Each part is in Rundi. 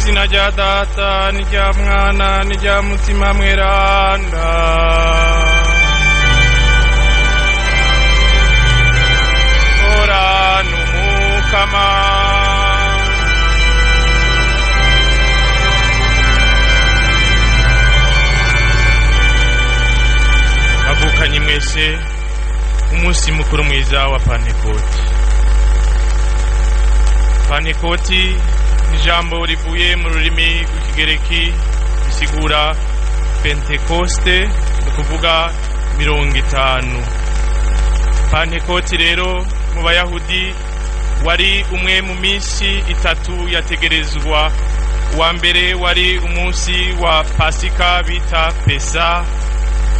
Izina rya Data n'irya Mwana n'irya Mutima Mweranda. Ora n'Umukama. Bavukanye mwese, umunsi mukuru mwiza wa Pantekoti. Pantekoti ni ijambo rivuye mu rurimi rw'ikigereki, risigura Pentekoste, ni ukuvuga 50. Pantekoti rero mu Bayahudi wari umwe mu minsi itatu yategerezwa. Uwa mbere wari umunsi wa Pasika bita Pesa,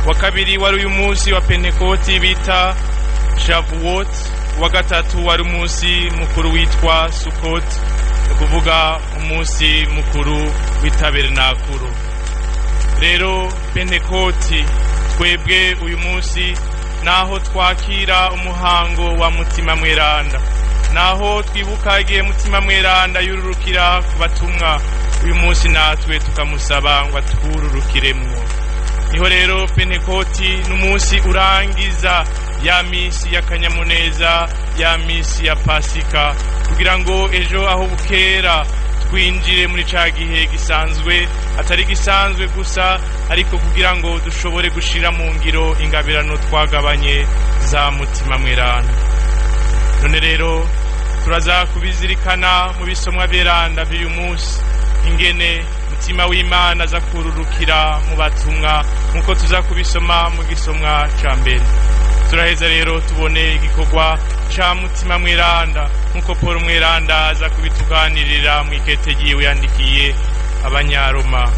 wa kabiri wari uyu munsi wa Pentekoti bita Shavuot, wa gatatu wari umunsi mukuru witwa Sukot, ni ukuvuga umunsi mukuru w'itabernakuro. Rero Pentekoti twebwe uyu munsi naho twakira umuhango wa Mutima Mweranda, naho twibuka igihe Mutima Mweranda yururukira ku batumwa, uyu munsi natwe tukamusaba ngo atwururukiremwo. Niho rero Pentekoti n'umunsi urangiza ya misi y'akanyamuneza, ya misi ya Pasika, kugira ngo ejo aho bukera twinjire muri ca gihe gisanzwe, atari gisanzwe gusa, ariko kugira ngo dushobore gushira mu ngiro ingabirano twagabanye za Mutima Mweranda. None rero turaza kubizirikana mu bisomwa vyeranda vy'uyu munsi, ingene Mutima w'Imana aza kururukira mu batumwa, nk'uko tuza kubisoma mu gisomwa ca mbere. Turaheza rero tubone igikorwa ca Mutima Mweranda, nk'uko Paul Mweranda aza kubituganirira mu ikete ryiwe yandikiye Abanyaroma.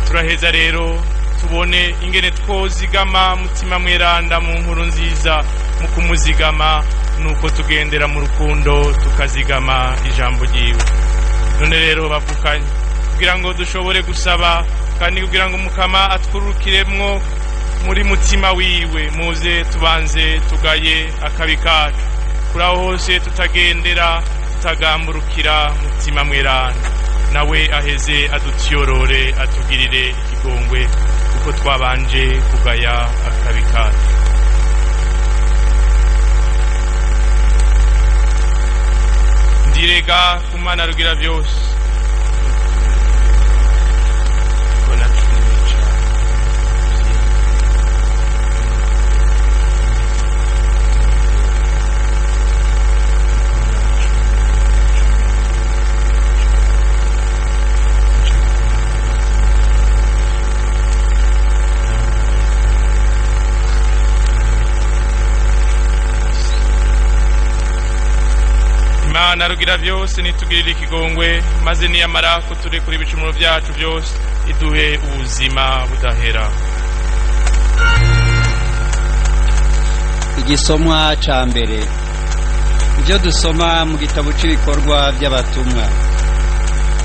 Turaheza rero tubone ingene twozigama Mutima Mweranda mu nkuru nziza. Mu kumuzigama nuko tugendera mu rukundo, tukazigama ijambo ryiwe. None rero bavukanye, kugira ngo dushobore gusaba kandi kugira ngo Umukama atwurukiremwo muri Mutima wiwe, muze tubanze tugaye akabi kacu kuri aho hose tutagendera, tutagamburukira Mutima Mweranda, nawe aheze adutyorore, atugirire ikigongwe kuko twabanje kugaya akabi kacu. Ndirega ku Mana Rugira byose ko nacumuye cane. Imana Rugira byose nitugirire ikigongwe, maze niyamara kuturekura ibicumuro byacu byose, iduhe ubuzima budahera. Igisomwa ca mbere, ibyo dusoma mu gitabo cy'ibikorwa by'abatumwa.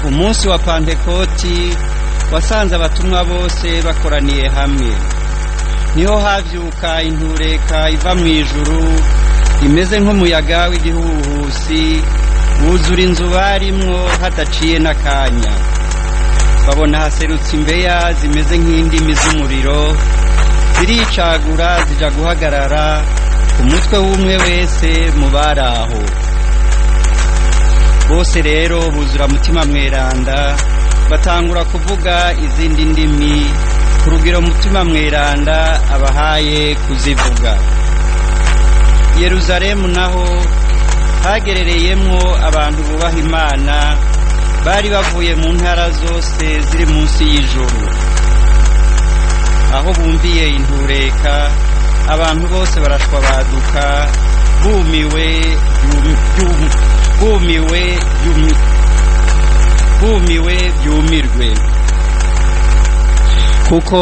Umunsi wa Pantekoti wasanze abatumwa bose bakoraniye hamwe. Niho havyuka intureka iva mu ijuru imeze nk'umuyaga w'igihuhusi, wuzura inzu barimwo hadaciye n'akanya. Babona haserutse imbeya zimeze nk'indimi z'umuriro, ziricagura zija guhagarara ku mutwe w'umwe wese mu bari aho. Bose rero buzura Mutima Mweranda, batangura kuvuga izindi ndimi ku rugero Mutima Mweranda abahaye kuzivuga. Yeruzalemu naho hagerereyemwo abantu bubaha Imana bari bavuye mu ntara zose ziri munsi y'ijuru. Aho bumviye intureka, abantu bose barashwabaduka, bumiwe bumiwe bumiwe byumirwe, kuko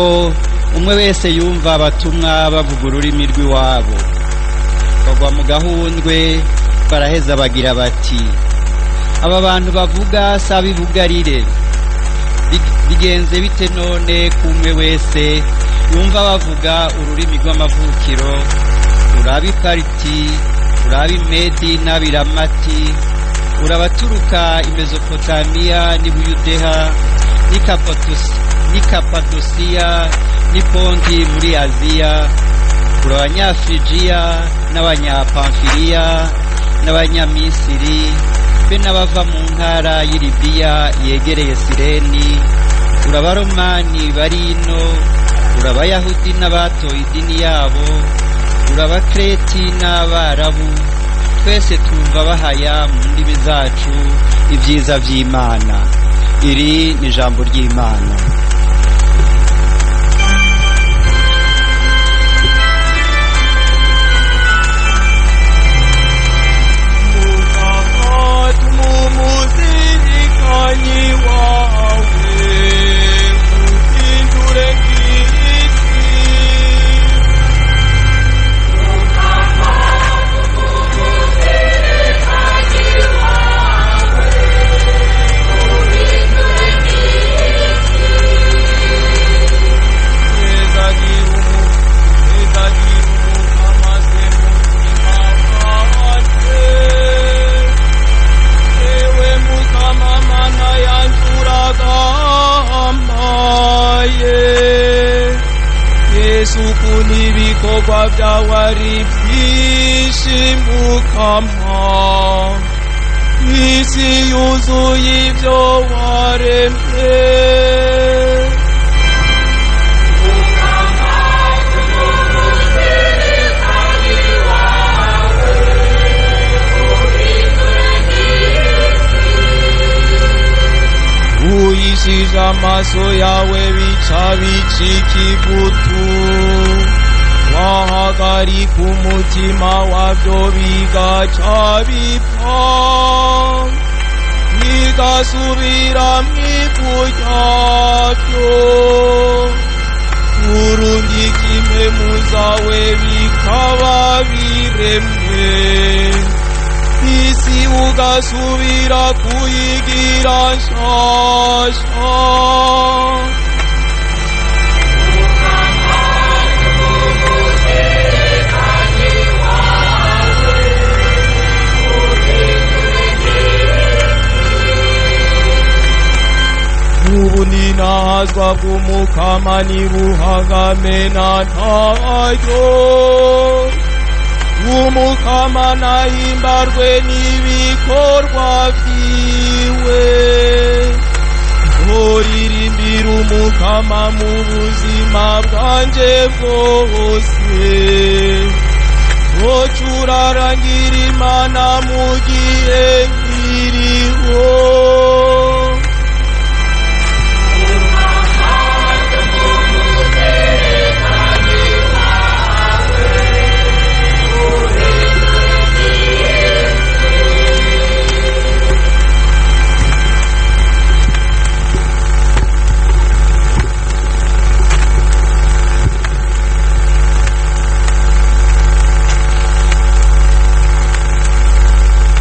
umwe wese yumva abatumwa bavuga ururimi rw'iwabo. Bagwa mu gahundwe, baraheza bagira bati: "Aba bantu bavuga si ab'ibugarire. Bigenze bite none kumwe wese yumva bavuga ururimi rw'amavukiro?" Urabe Ipariti, urabe Imedi n'Abiramati. Urabaturuka i Mesopotamiya n'i Buyudeha n'i Kapadosiya n'i Ponti muri Aziya, urabanyafrigiya n'abanyapamfiliya n'abanyamisiri be n'abava mu ntara y'i Libiya yegereye Sireni, urabaromani bari ino, urabayahudi n'abatoye idini yabo, urabakreti n'abarabu, twese twumva bahaya mu ndimi zacu ibyiza by'Imana. Iri ni ijambo ry'Imana. Mumuzirikanyi wawe uhindure ngiki. Yesu kunibikorwa byawe ari byinshi Mukama, isi yuzuye ibyo waremye. Uyishije amaso yawe bica bicika ivutu, wahagarika umutima wabyo bigaca bipfa, bigasubira mu ivu ryabyo. Urungika impemu zawe bikaba biremwe, isi ugasubira kuyigira nshasha. Ubu ninahazwa bw'Umukama nibuhagame na ntayo, Umukama nahimbarwe n'ibikorwa vyiwe. Uririmbira Umukama mu buzima bwanje bwose, Ocurarangira Imana mu gihe nkiriho.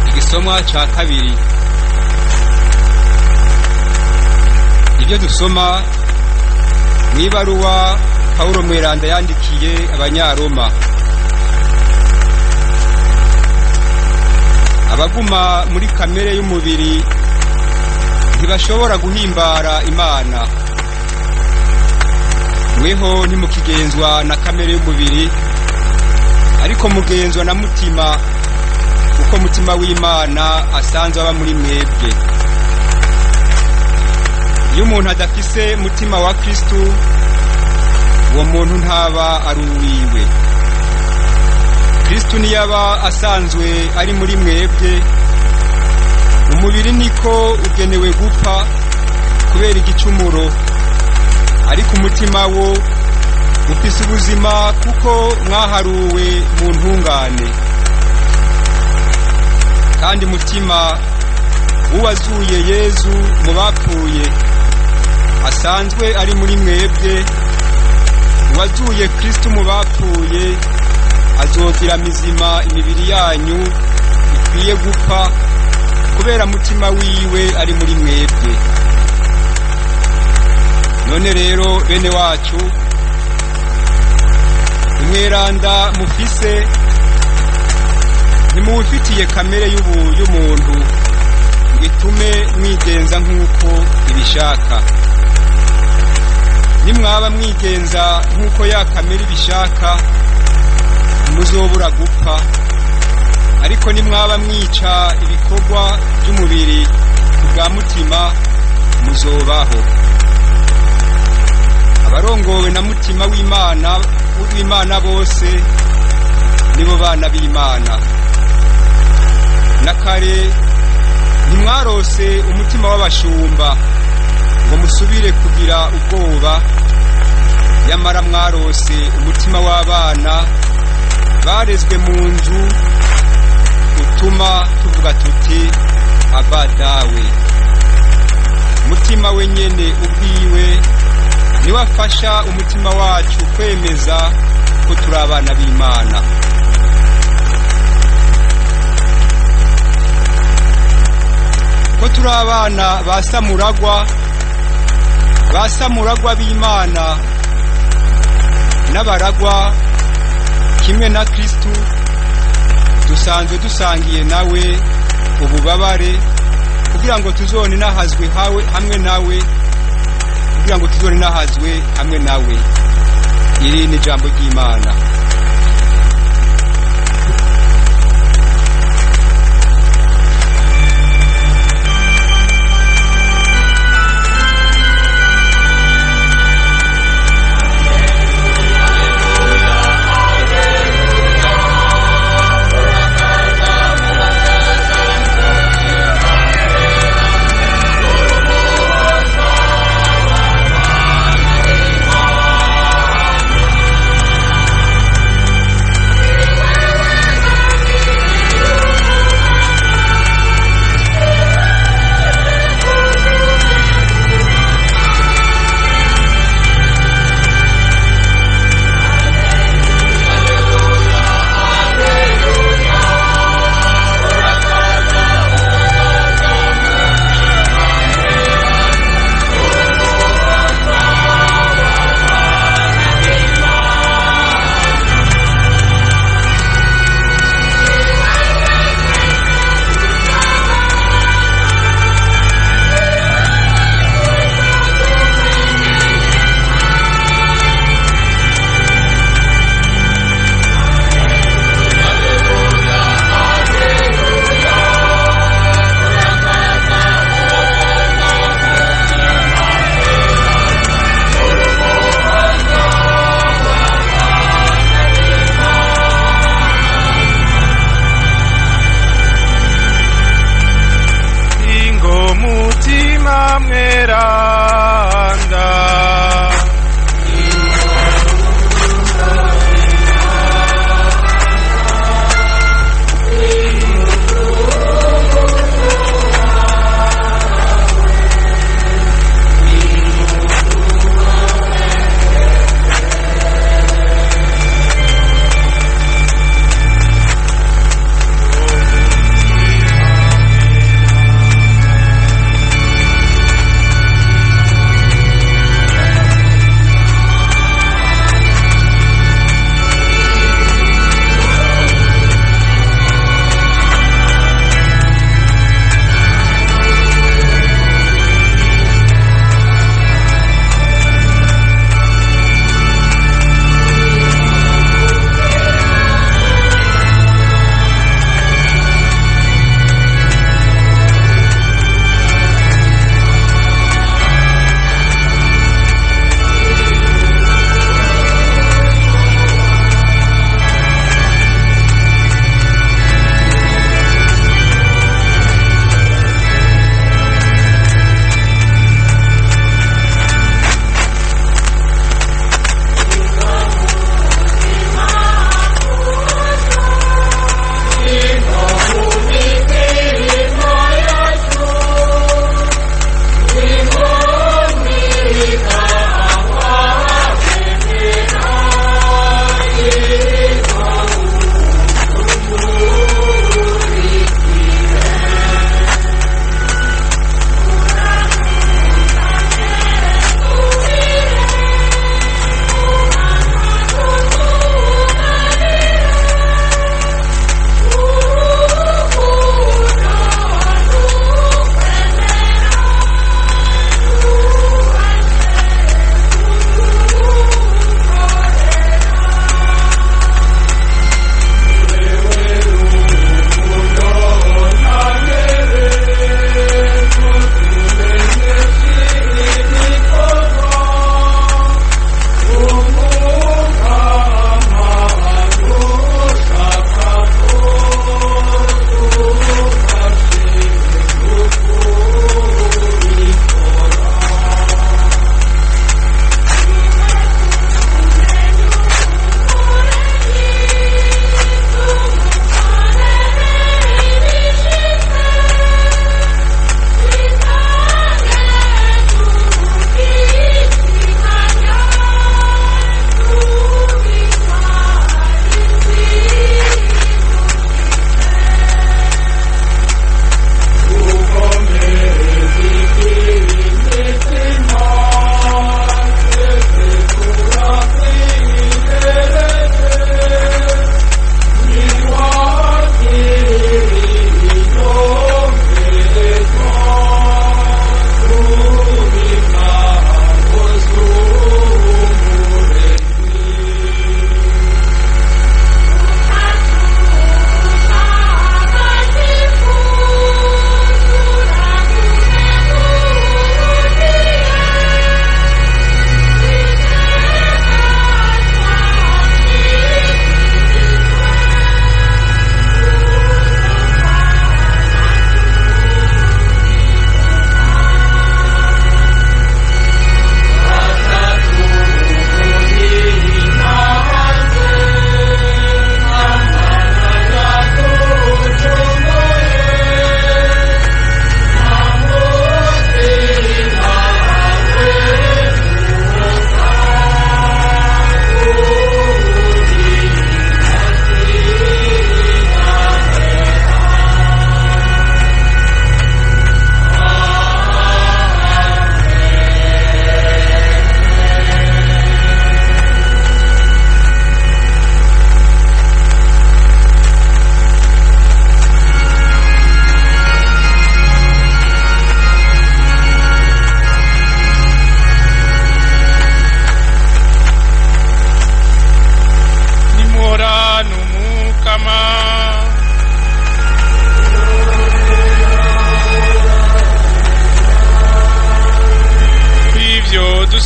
Igisomwa ca kabiri. Ibyo dusoma mw'ibaruwa Pawulo Mweranda yandikiye Abanyaroma. Abaguma muri kamere y'umubiri ntibashobora guhimbara Imana. Mweho ntimukigenzwa na kamere y'umubiri, ariko mugenzwa na mutima, kuko mutima w'Imana asanzwe aba muri mwebwe. Iyo umuntu adafise mutima wa Kristu, uwo muntu ntaba ari uwiwe. Kristu niyaba asanzwe ari muri mwebwe, umubiri niko ugenewe gupfa kubera igicumuro, ariko umutima wo ufise ubuzima kuko mwaharuwe mu ntungane. Kandi mutima uwazuye Yezu mu bapfuye asanzwe ari muri mwebwe, uwazuye Kristu mu bapfuye azogira mizima imibiri yanyu ikwiye gupfa kubera mutima wiwe ari muri mwebwe. None rero bene wacu, umweranda mufise ntimuwufitiye kamere y'umuntu. ngo itume mwigenza nk'uko ibishaka. Nimwaba mwigenza nk'uko ya kamere ibishaka, ntimuzobura gupfa, ariko nimwaba mwica ibikorwa by'umubiri ku bwa Mutima, muzobaho. Abarongowe na Mutima w'Imana bose nibo bana b'Imana. Na kare ntimwarose umutima w'abashumba ngo musubire kugira ubwoba, yamara mwarose umutima w'abana barezwe mu nzu, utuma tuvuga tuti: "Aba, Dawe." Mutima wenyene ubwiwe niwe afasha umutima wacu kwemeza ko turi abana b'Imana. Ko turi abana ba Samuragwa, ba Samuragwa b'Imana n'abaragwa kimwe na Kristu, dusanzwe dusangiye nawe ububabare, kugira ngo tuzoninahazwe hawe hamwe nawe, kugira ngo tuzoninahazwe hamwe nawe. Iri ni ijambo ry'Imana. Ingo Mutima Mweranda.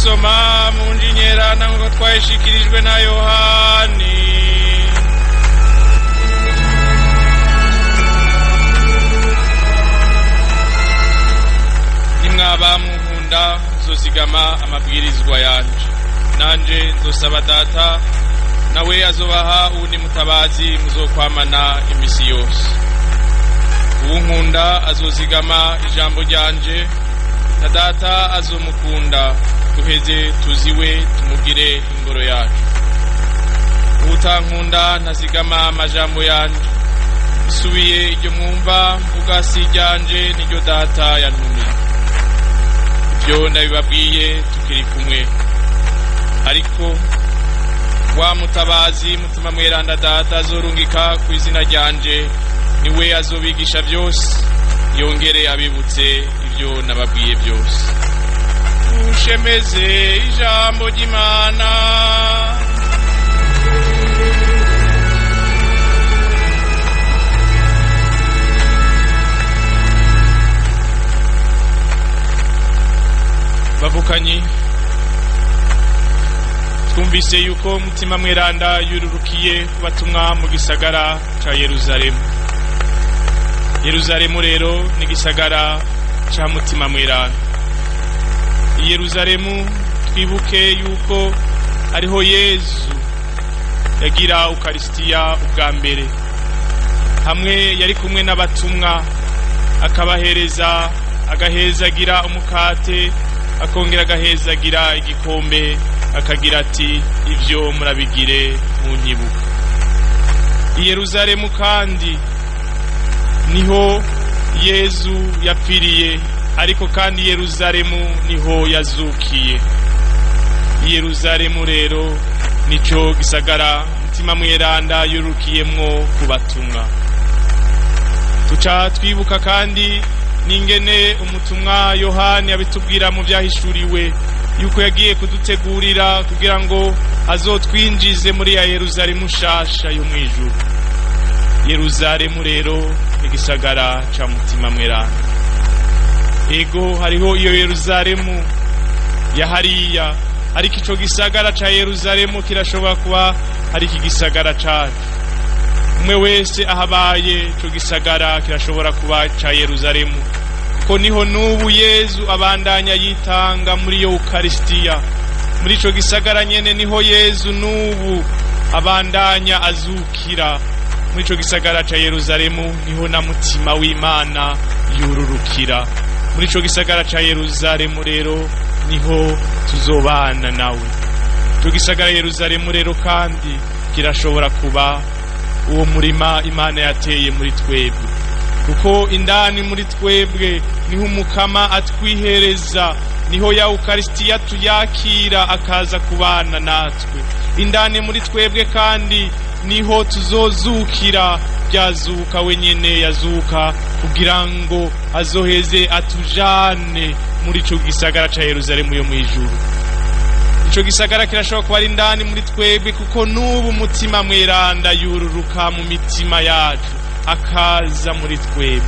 Dusoma mu njinyerana nk'uko twayishikirijwe na Yohani. Nimwaba munkunda, nzozigama amabwirizwa yanje, nanje nzosaba Data, nawe azobaha uwundi mutabazi muzokwamana imisi yose. Uwunkunda azozigama ijambo ryanje, na Data azomukunda, duheze tuziwe tumugire ingoro yacu. Uwutankunda ntazigama amajambo yanje. Isubiye iryo mwumva mvuga si iryanje, niryo Data yantumye. Ibyo ndabibabwiye tukiri kumwe. Ariko wa mutabazi, Mutima Mweranda, Data azorungika ku izina ryanje, niwe azobigisha byose, yongere abibutse ibyo nababwiye byose. Ushemeze ijambo ry'Imana. Bavukanyi, twumvise yuko Mutima Mweranda yururukiye kubatumwa mu gisagara ca Yeruzalemu. Yeruzalemu rero ni gisagara ca Mutima Mweranda. I Yeruzalemu twibuke yuko ariho Yezu yagira ukarisitiya ubwa mbere, hamwe yari kumwe n'abatumwa, akabahereza, agahezagira umukate, akongera agahezagira igikombe, akagira ati: "Ibyo murabigire mu nyibuka." I Yeruzalemu kandi niho Yezu yapfiriye, ariko kandi Yeruzalemu niho yazukiye. I Yeruzalemu rero nico gisagara Mutima Mweranda yurukiyemwo ku batumwa. Tuca twibuka kandi n'ingene umutumwa Yohani abitubwira mu Vyahishuriwe, yuko yagiye kudutegurira kugira ngo azotwinjize muri ya Yeruzalemu nshasha yo mw'ijuru. Yeruzalemu rero ni gisagara ca Mutima Mweranda. Ego, hariho iyo Yeruzalemu ya hariya, ariko ico gisagara ca Yeruzalemu kirashobora kuba ari iki gisagara cacu. Umwe wese ahabaye, ico gisagara kirashobora kuba ca Yeruzalemu, kuko niho n'ubu Yezu abandanya yitanga muri yo ukarisitiya. Muri ico gisagara nyene niho Yezu n'ubu abandanya azukira. Muri ico gisagara ca Yeruzalemu niho na Mutima w'Imana yururukira. Muri ico gisagara ca Yeruzalemu rero niho tuzobana nawe. Ico gisagara Yeruzalemu rero kandi kirashobora kuba uwo murima Imana yateye muri twebwe, kuko indani muri twebwe niho Umukama atwihereza, niho ya ukarisitiya tuyakira, akaza kubana natwe. Indani muri twebwe kandi niho tuzozukira, byazuka wenyene yazuka kugira ngo azoheze atujane muri ico gisagara ca Yeruzalemu yo mw'ijuru. Ico gisagara kirashobora kuba ari indani muri twebwe, kuko n'ubu Umutima Mweranda yururuka mu mitima yacu, akaza muri twebwe.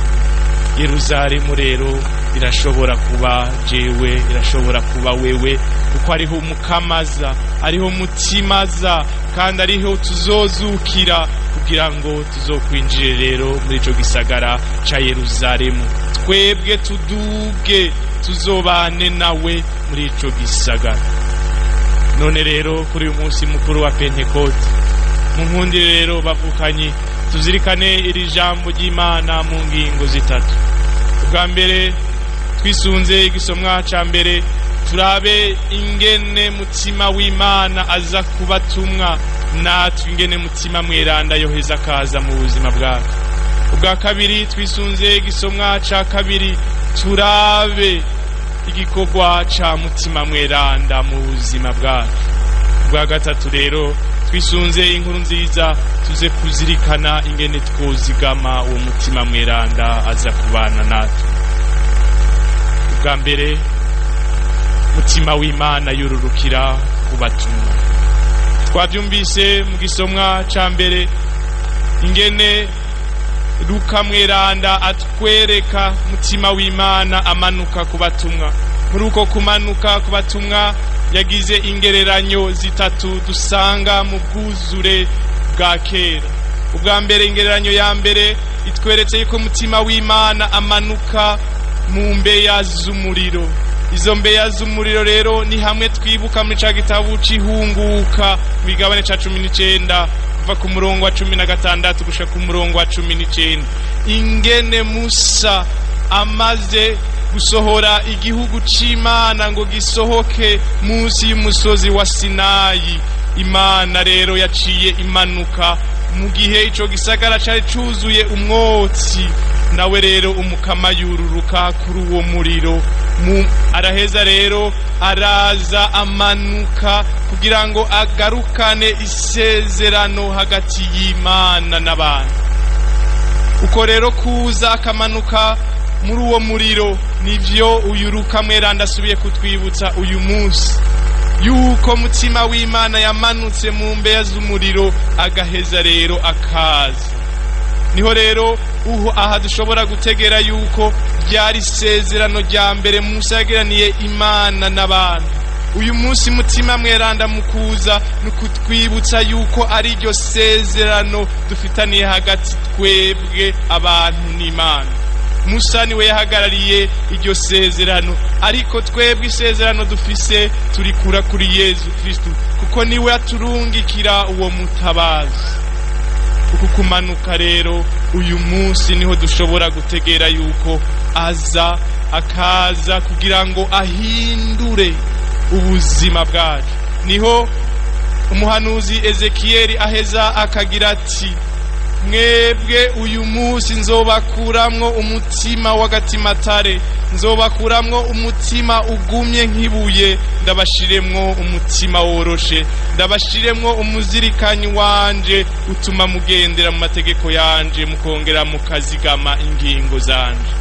Yeruzalemu rero irashobora kuba jewe, irashobora kuba wewe, kuko ariho Umukamaza, ariho Mutimaza, kandi ariho tuzozukira kugira ngo tuzokwinjire rero muri ico gisagara ca Yeruzalemu. Twebwe tuduge, tuzobane nawe muri ico gisagara. None rero kuri uyu munsi mukuru wa Pentekote, mu nkundire rero bavukanyi, tuzirikane iri jambo ry'Imana mu ngingo zitatu. Ubwa mbere, twisunze igisomwa ca mbere, turabe ingene Mutima w'Imana aza kubatumwa, natwe ingene Mutima Mweranda yoheza akaza mu buzima bwacu. Ubwa kabiri, twisunze igisomwa ca kabiri, turabe igikorwa ca Mutima Mweranda mu buzima bwacu. Ubwa gatatu rero, twisunze inkuru nziza, tuze kuzirikana ingene twozigama uwo Mutima Mweranda aza kubana natwe. Ubwa mbere, Mutima w'Imana yururukira ku batumwa. Twabyumvise mu gisomwa ca mbere ingene Luka Mweranda atwereka Mutima w'Imana amanuka ku batumwa. Muri uko kumanuka ku batumwa Yagize ingereranyo zitatu dusanga mu bwuzure bwa kera. Ubwa mbere, ingereranyo ya mbere itweretse yuko umutima w'Imana amanuka mu mbeya z'umuriro. Izo mbeya z'umuriro rero ni hamwe twibuka muri ca gitabo c'Ihunguka, mu migabane ca 19, kuva ku murongo wa 16 gushika ku murongo wa 19, ingene Musa amaze gusohora igihugu c'Imana ngo gisohoke munsi y'umusozi wa Sinayi, Imana rero yaciye imanuka mu gihe ico gisagara cari cuzuye umwotsi. Nawe rero Umukama yururuka kuri uwo muriro, araheza rero araza amanuka kugira ngo agarukane isezerano hagati y'Imana n'abantu. Uko rero kuza akamanuka muri uwo muriro, nivyo uyu Luka mweranda asubiye kutwibutsa uyu munsi, yuko mutima w'Imana yamanutse mu mbeya z'umuriro, agaheza rero akaza. Niho rero uho aha dushobora gutegera yuko ryari isezerano rya mbere Musa yagiraniye Imana n'abantu. Uyu munsi Mutima mweranda mukuza ni ukutwibutsa yuko ari iryo sezerano dufitaniye hagati twebwe abantu n'Imana. Musa niwe yahagarariye iryo sezerano, ariko twebwe isezerano dufise turikura kuri Yezu Kristu, kuko niwe aturungikira uwo mutabazi. Uku kumanuka rero uyu munsi niho dushobora gutegera yuko aza, akaza kugira ngo ahindure ubuzima bwacu. Niho umuhanuzi Ezekiyeli aheza akagira ati: "Mwebwe uyu munsi nzobakuramwo umutima w'agatimatare, nzobakuramwo umutima ugumye nk'ibuye, ndabashiremwo umutima woroshe, ndabashiremwo umuzirikanyi wanje utuma mugendera mu mategeko yanje, mukongera mukazigama ingingo zanje."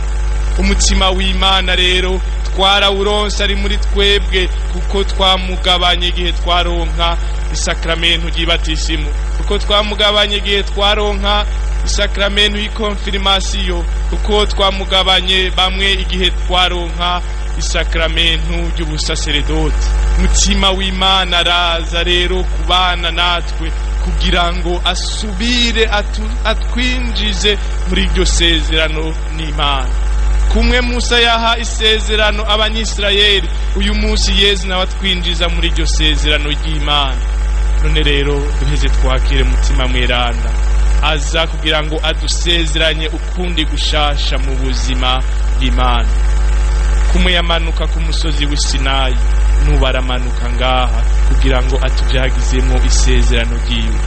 Umutima w'Imana rero twarawuronse, ari muri twebwe, kuko twamugabanye igihe twaronka isakramentu ry'ibatisimu, kuko twamugabanye igihe twaronka isakramentu y'ikonfirmasiyo, kuko twamugabanye bamwe igihe twaronka isakramentu ry'ubusaseredoti. Mutima w'Imana araza rero kubana natwe kugira ngo asubire atwinjize muri iryo sezerano n'Imana. Kumwe Musa yaha isezerano Abanyisirayeli, uyu munsi Yezu nawe atwinjiza muri iryo sezerano ry'Imana. None rero duheze twakire Mutima mweranda aza kugira ngo adusezeranye ukundi gushasha mu buzima bw'Imana. Kumwe yamanuka ku musozi w'i Sinayi, n'ubu aramanuka ngaha kugira ngo atuvyagizemo isezerano ryiwe.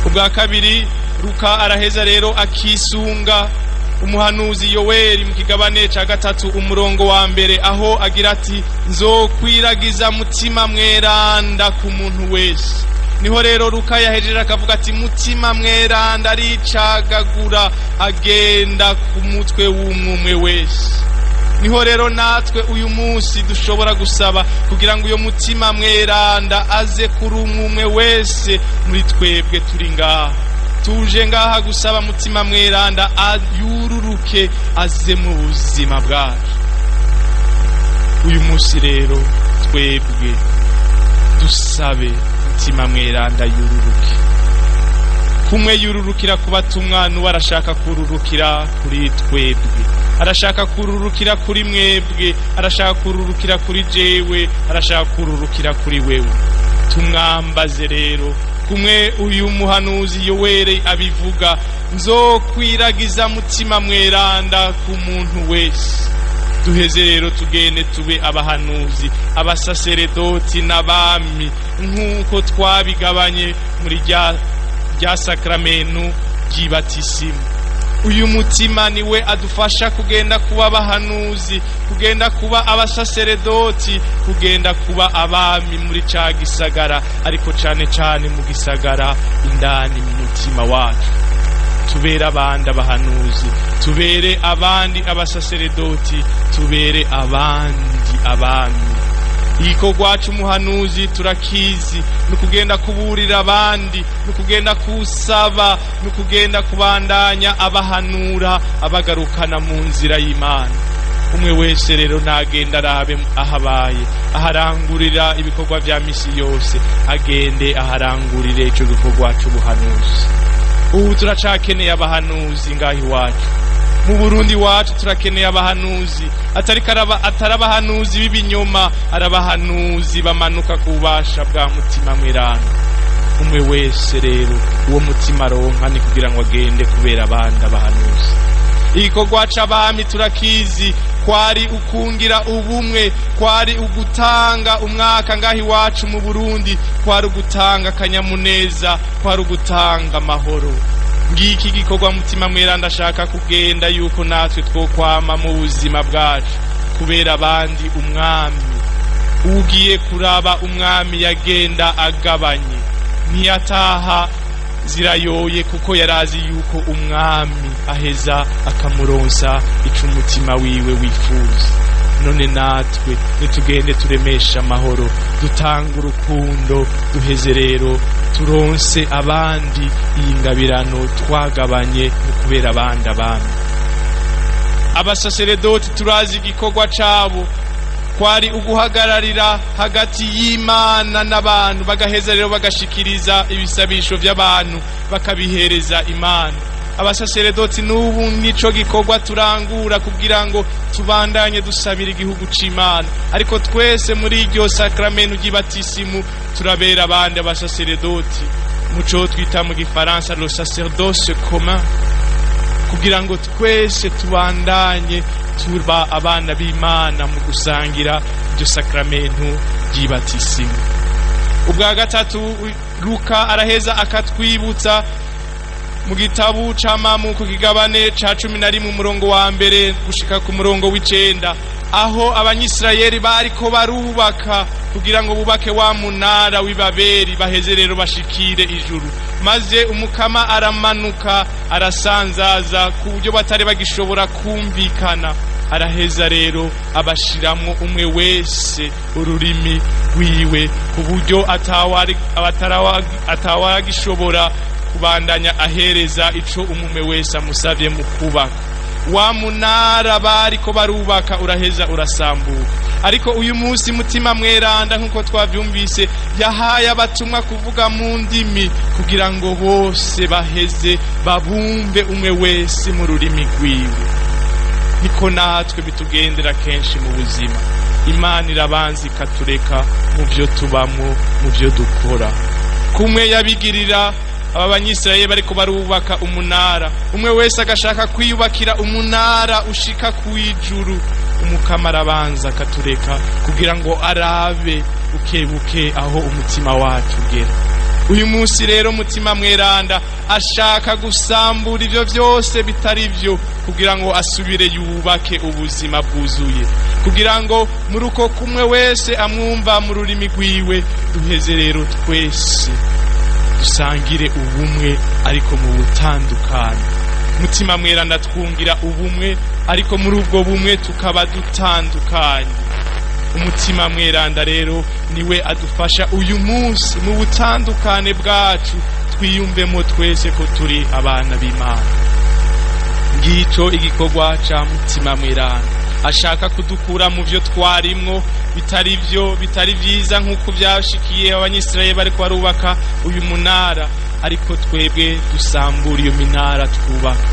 Ubwa kabiri, Luka araheza rero akisunga umuhanuzi Yoweri mu kigabane ca 3, umurongo wa 1, aho agira ati: "Nzokwiragiza Mutima mweranda ku muntu wese." Niho rero Luka yahejeje akavuga ati: "Mutima mweranda aricagagura, agenda ku mutwe w'umwumwe wese." Niho rero natwe uyu munsi dushobora gusaba kugira ngo uyo Mutima mweranda aze kuri umwe wese muri twebwe turi ngaha. Tuje ngaha gusaba Mutima mweranda ayururuke aze mu buzima bwacu. Uyu munsi rero twebwe dusabe Mutima mweranda yururuke. Kumwe yururukira ku batumwa, n'uwo arashaka kururukira kuri twebwe, arashaka kururukira kuri mwebwe, arashaka kururukira kuri jewe, arashaka kururukira kuri wewe. Tumwambaze rero kumwe uyu muhanuzi Yoweri abivuga: "Nzokwiragiza Mutima mweranda ku muntu wese." Duheze rero tugende tube abahanuzi, abasaseredoti n'abami, nk'uko twabigabanye muri rya sakramenu ry'ibatisimu. Uyu mutima niwe adufasha kugenda kuba abahanuzi, kugenda kuba abasaseredoti, kugenda kuba abami muri ca gisagara, ariko cane cane mu gisagara indani mu mutima wacu. Tubere abandi abahanuzi, tubere abandi abasaseredoti, tubere abandi abami. Igikorwa c'umuhanuzi turakizi: ni ukugenda kuburira abandi, ni ukugenda kusaba, ni ukugenda kubandanya abahanura, abagarukana mu nzira y'Imana. Umwe wese rero nagenda arabe ahabaye, aharangurira ibikorwa vya misi yose, agende aharangurire ico gikorwa c'ubuhanuzi. Ubu turacakeneye abahanuzi ngaho iwacu mu Burundi wacu, turakeneye abahanuzi atari abahanuzi b'ibinyoma, ari abahanuzi bamanuka ku bubasha bwa Mutima Mweranda. Umwe wese rero uwo mutima aronka ni kugira ngo agende kubera abandi abahanuzi. Igikorwa c'abami turakizi, kwari ukungira ubumwe, kwari ugutanga umwaka ngaho iwacu mu Burundi, kwari ugutanga akanyamuneza, kwari ugutanga amahoro. Ngiki gikorwa Mutima Mweranda ashaka kugenda yuko natwe twokwama mu buzima bwacu, kubera abandi umwami. Ugiye kuraba, umwami yagenda agabanye, ntiyataha zirayoye, kuko yarazi yuko umwami aheza akamuronsa ico umutima wiwe wifuza. None natwe nitugende turemesha amahoro, dutanga urukundo, duheze rero turonse abandi iyi ngabirano twagabanye mu kubera abandi abami. Abasaseredoti turazi igikorwa cabo, kwari uguhagararira hagati y'Imana n'abantu, bagaheza rero bagashikiriza ibisabisho by'abantu, bakabihereza Imana. Abasaseredoti n'ubu nico gikorwa turangura kugira ngo tubandanye dusabira igihugu c'Imana. Ariko twese muri iryo sakramento ry'ibatisimu turabera abandi abasaseredoti, muco twita mu gifaransa le sacerdoce commun, kugira ngo twese tubandanye tuba abana b'Imana mu gusangira iryo sakramento ry'ibatisimu. Ubwa gatatu, Luka araheza akatwibutsa mu gitabu c'Amamuko, kigabane ca 11, umurongo wa 1 gushika ku murongo w'9, aho Abanyisirayeli bariko barubaka kugira ngo bubake wa munara w'Ibaberi, baheze rero bashikire ijuru, maze Umukama aramanuka arasanzaza ku buryo batari bagishobora kumvikana. Araheza rero abashiramwo umwe wese ururimi rwiwe, ku buryo atawagishobora kubandanya ahereza ico umume wese amusavye mu kubaka. Wa munara bariko barubaka uraheza urasambuka. Ariko uyu munsi Mutima Mweranda, nk'uko twavyumvise, yahaye abatumwa kuvuga mu ndimi kugira ngo bose baheze babumve, umwe wese mu rurimi rwiwe. Niko natwe bitugendera kenshi mu buzima. Imana irabanza ikatureka mu byo tubamo, mu byo dukora, kumwe yabigirira aba Banyisirayeli bariko barubaka umunara, umwe wese agashaka kwiyubakira umunara ushika ku ijuru. Umukama arabanza akatureka kugira ngo arabe buke buke aho umutima wacu ugera. Uyu munsi rero Mutima Mweranda ashaka gusambura ibyo byose bitari byo kugira ngo asubire yubake ubuzima bwuzuye, kugira ngo muri uko kumwe wese amwumva mu rurimi rwiwe, duheze rero twese dusangire ubumwe ariko mu butandukane. Mutima Mweranda twungira ubumwe, ariko muri ubwo bumwe tukaba dutandukanye. Umutima Mweranda rero niwe adufasha uyu munsi mu butandukane bwacu, twiyumvemo twese ko turi abana b'Imana. Ngico igikorwa ca Mutima Mweranda, ashaka kudukura mu byo twarimwo bitari byo, bitari byiza, nk'uko byashikiye Abanyisirayeli bariko barubaka uyu munara. Ariko twebwe dusambura iyo minara twubaka,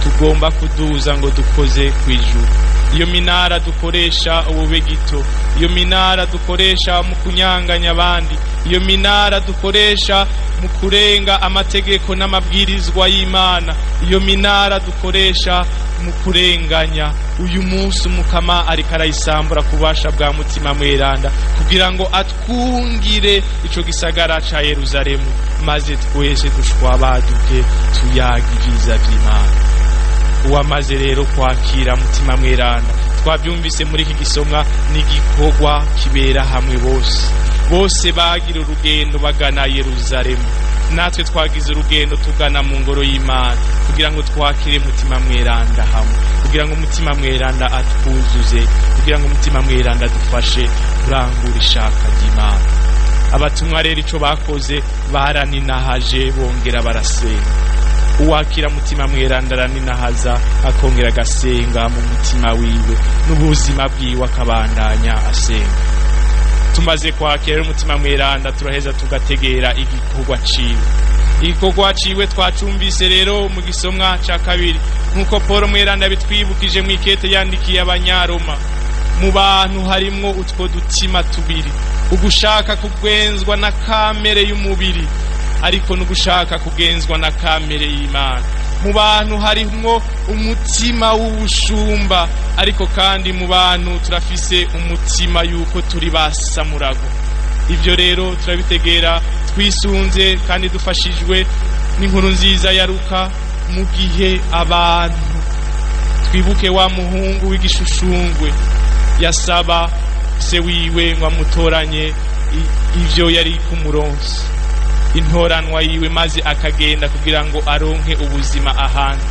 tugomba kuduza ngo dukoze ku ijuru. Iyo minara dukoresha ubube gito, iyo minara dukoresha mu kunyanganya abandi, iyo minara dukoresha mu kurenga amategeko n'amabwirizwa y'Imana, iyo minara dukoresha mu kurenganya, uyu munsi Umukama ariko arayisambura ku bubasha bwa Mutima Mweranda kugira ngo atwungire ico gisagara ca Yeruzalemu, maze twese dushwabaduke tuyaga ibyiza vy'Imana. Uwamaze rero kwakira Mutima Mweranda, twabyumvise muri iki gisomwa, n'igikorwa kibera hamwe bose. Bose bagira urugendo bagana Yeruzalemu. Natwe twagize urugendo tugana mu ngoro y'Imana kugira ngo twakire Mutima Mweranda hamwe, kugira ngo Mutima Mweranda atwuzuze, kugira ngo Mutima Mweranda adufashe kurangura ishaka ry'Imana. Abatumwa rero ico bakoze, baraninahaje bongera barasenga. Uwakira Mutima Mweranda araninahaza, akongera agasenga mu mutima wiwe n'ubuzima bwiwe, akabandanya asenga. Tumaze kwakira rero Umutima Mweranda, turaheza tugategera igikorwa ciwe. Igikorwa ciwe twacumvise rero mu gisomwa ca kabiri, nk'uko Paul Mweranda bitwibukije mu ikete yandikiye Abanyaroma. Mu bantu harimwo utwo dutima tubiri: ugushaka kugenzwa na kamere y'umubiri, ariko n'ugushaka kugenzwa na kamere y'Imana. Mu bantu harimwo umutima w'ubushumba, ariko kandi mu bantu turafise umutima yuko turi basamurago. Ibyo rero turabitegera twisunze kandi dufashijwe n'inkuru nziza ya Luka. Mu gihe abantu, twibuke wa muhungu w'igishushungwe yasaba se wiwe ngo amutoranye ivyo yari kumuronsa, intoranwa yiwe, maze akagenda kugira ngo aronke ubuzima ahandi.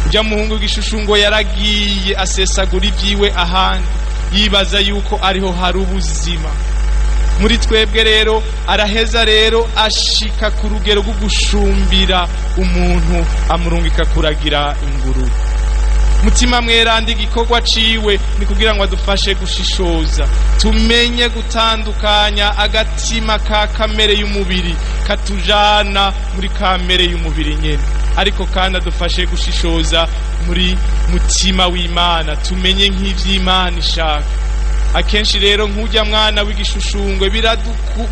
Ujya muhungu w'igishushu yaragiye asesagura ibyiwe ahandi, yibaza yuko ariho hari ubuzima. Muri twebwe rero araheza rero ashika ku rugero rwo gushumbira umuntu amurungika kuragira ingurube. Mutima Mweranda igikorwa ciwe ni kugira ngo adufashe gushishoza, tumenye gutandukanya agatima ka kamere y'umubiri katujana muri kamere y'umubiri nyene, ariko kandi adufashe gushishoza muri mutima w'Imana, tumenye nk'ivy'Imana ishaka. Akenshi rero nk'ujya mwana w'igishushungwe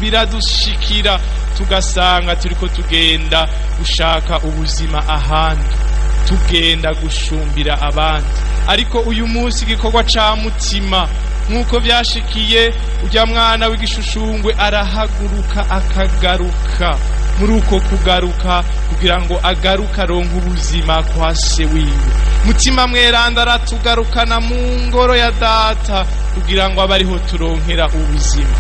biradushikira tugasanga turiko tugenda gushaka ubuzima ahandi, tugenda gushumbira abandi. Ariko uyu munsi igikorwa ca Mutima, nk'uko vyashikiye ujya mwana w'igishushungwe, arahaguruka akagaruka. Muri uko kugaruka, kugira ngo agaruke aronke ubuzima kwa se wiwe, Mutima Mweranda aratugarukana mu ngoro ya Data kugira ngo abe ariho turonkera ubuzima.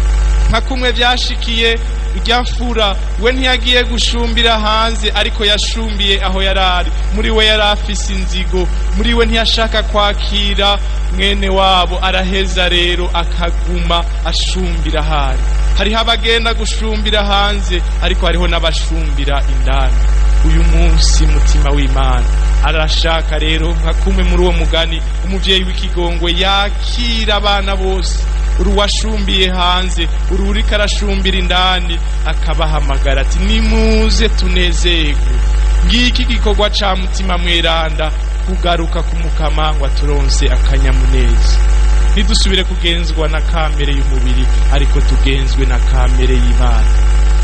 Nka kumwe vyashikiye ujya mfura, we ntiyagiye gushumbira hanze, ariko yashumbiye aho yarari. Muri we yari afise inzigo, muri we ntiyashaka kwakira mwene wabo, araheza rero akaguma ashumbira ahari. Hariho abagenda gushumbira hanze, ariko hariho n'abashumbira indani. Uyu munsi Mutima w'Imana arashaka rero, nka kumwe muri uwo mugani umuvyeyi w'ikigongwe yakira abana bose, uruwashumbiye hanze, ururiko arashumbira indani, akabahamagara ati: "Nimuze tunezerwe." Ngiki igikorwa ca Mutima Mweranda, kugaruka kumukama ngo aturonse akanyamuneza. Ntidusubire kugenzwa na kamere y'umubiri, ariko tugenzwe na kamere y'Imana.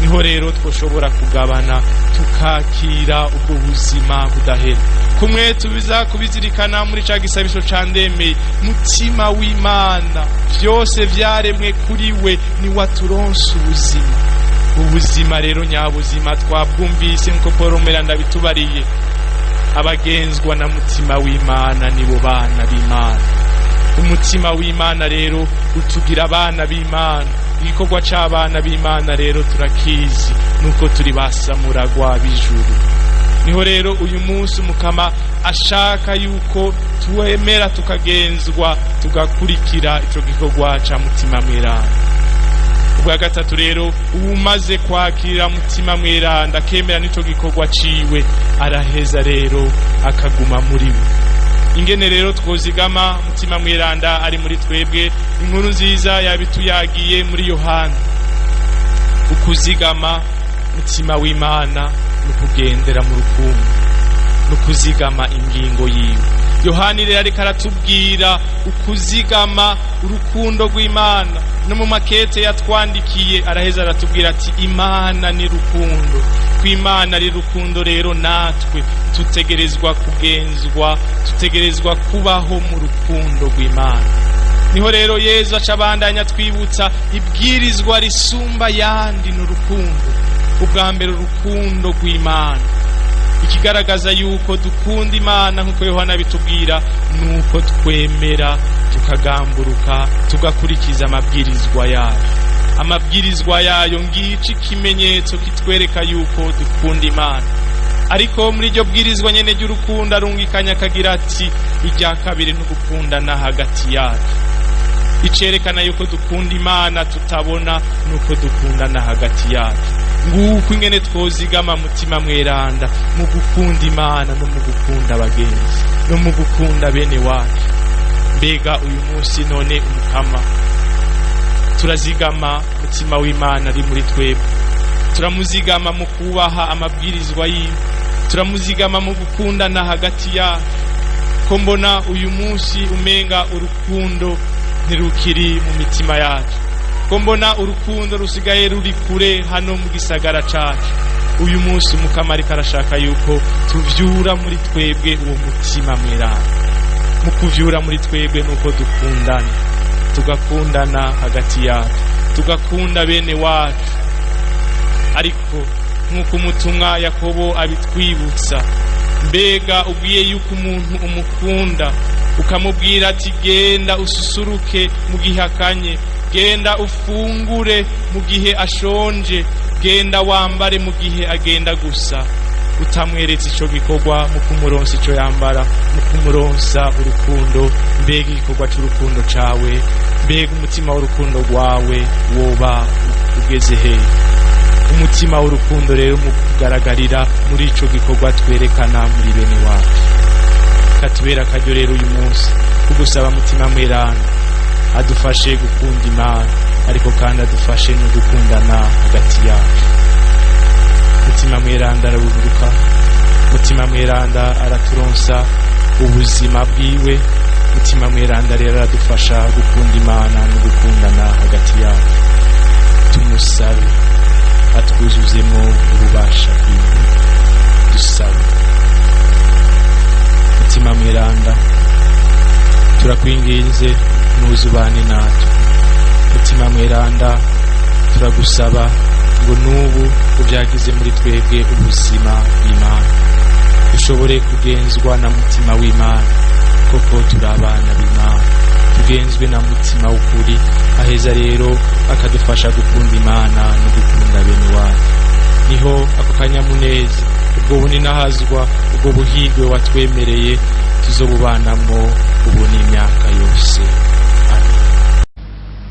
Niho rero twoshobora kugabana, tukakira ubwo buzima budahera. Kumwe tubiza kubizirikana muri ca gisabisho ca Ndemeye: Mutima w'Imana, vyose vyaremwe kuri we, ni waturonse ubuzima. Ubuzima rero nyabuzima twabwumvise nkuko Paul Mweranda bitubariye: abagenzwa na Mutima w'Imana nibo bana b'Imana. Umutima w'Imana rero utugira abana b'Imana. Igikorwa c'abana b'Imana rero turakizi, nuko turi basamuragwa b'ijuru. Niho rero uyu munsi Umukama ashaka yuko twemera, tukagenzwa, tugakurikira ico gikorwa ca Mutima Mweranda. Ubwa gatatu rero, uwumaze kwakira Mutima Mweranda, akemera n'ico gikorwa ciwe, araheza rero akaguma muri we. Ingene rero twozigama Mutima Mweranda ari muri twebwe, inkuru nziza yabituyagiye muri Yohana. Ukuzigama Mutima w'Imana ni ukugendera mu rukundo, ni ukuzigama ingingo yiwe. Yohani rero ariko aratubwira ukuzigama urukundo rw'Imana. No mu makete yatwandikiye araheza aratubwira ati: "Imana ni rukundo." Ko Imana ari rukundo rero, natwe tutegerezwa kugenzwa, tutegerezwa kubaho mu rukundo rw'Imana. Niho rero Yezu aca abandanya twibutsa ibwirizwa risumba yandi ni urukundo. Ubwa mbere urukundo rw'Imana. Ikigaragaza yuko dukunda Imana, nk'uko Yohana bitubwira, nuko twemera, tukagamburuka, tugakurikiza amabwirizwa yayo. Amabwirizwa yayo, ngici ikimenyetso kitwereka yuko dukunda Imana. Ariko muri iryo bwirizwa nyene ry'urukundo arungikanya akagira ati: "Irya kabiri ni ugukundana hagati yacu." Icerekana yuko dukunda Imana tutabona nuko dukundana hagati yacu. Nguko ingene twozigama Mutima Mweranda mu gukunda Imana no mu gukunda abagenzi no mu gukunda bene wacu. Mbega uyu munsi none, Umukama, turazigama Mutima w'Imana ari muri twebwe? Turamuzigama mu kubaha amabwirizwa yiwe? Turamuzigama mu gukundana hagati yacu? Ko mbona uyu munsi umenga urukundo ntirukiri mu mitima yacu, ko mbona urukundo rusigaye ruri kure hano mu gisagara cacu, uyu munsi Umukama ariko arashaka yuko tuvyura muri twebwe uwo Mutima Mweranda. Mu kuvyura muri twebwe nuko dukundana, tugakundana hagati yacu, tugakunda bene wacu. Ariko nk'uko umutumwa Yakobo abitwibutsa, mbega ubwiye yuko umuntu umukunda ukamubwira ati: "Genda ususuruke mu gihe akanye, genda ufungure mu gihe ashonje, genda wambare mu gihe agenda gusa", utamweretse ico gikorwa mu kumuronsa ico yambara, mu kumuronsa urukundo, mbega igikorwa c'urukundo cawe, mbega umutima w'urukundo rwawe woba ugeze hehe? Umutima w'urukundo rero mu kugaragarira muri ico gikorwa twerekana muri bene wacu. Katubera akaryo rero uyu munsi kugusaba Mutima Mweranda adufashe gukunda Imana, ariko kandi adufashe no gukundana hagati yacu. Mutima Mweranda araburuka, Mutima Mweranda araturonsa ubuzima bwiwe. Mutima Mweranda rero aradufasha gukunda Imana no gukundana hagati yacu. Tumusabe atwuzuzemo ububasha bwiwe. Dusabe. Mutima Mweranda, turakwinginze, nuzubane natwe. Mutima Mweranda, turagusaba ngo n'ubu ubyagize muri twebwe ubuzima bw'Imana, dushobore kugenzwa na Mutima w'Imana. Koko turi abana b'Imana, tugenzwe na Mutima w'ukuri, aheza rero akadufasha gukunda Imana no gukunda bene wacu. Niho ako kanyamuneza, ubwo buninahazwa, ubwo buhigwe watwemereye tuzobubanamwo ubu n'imana.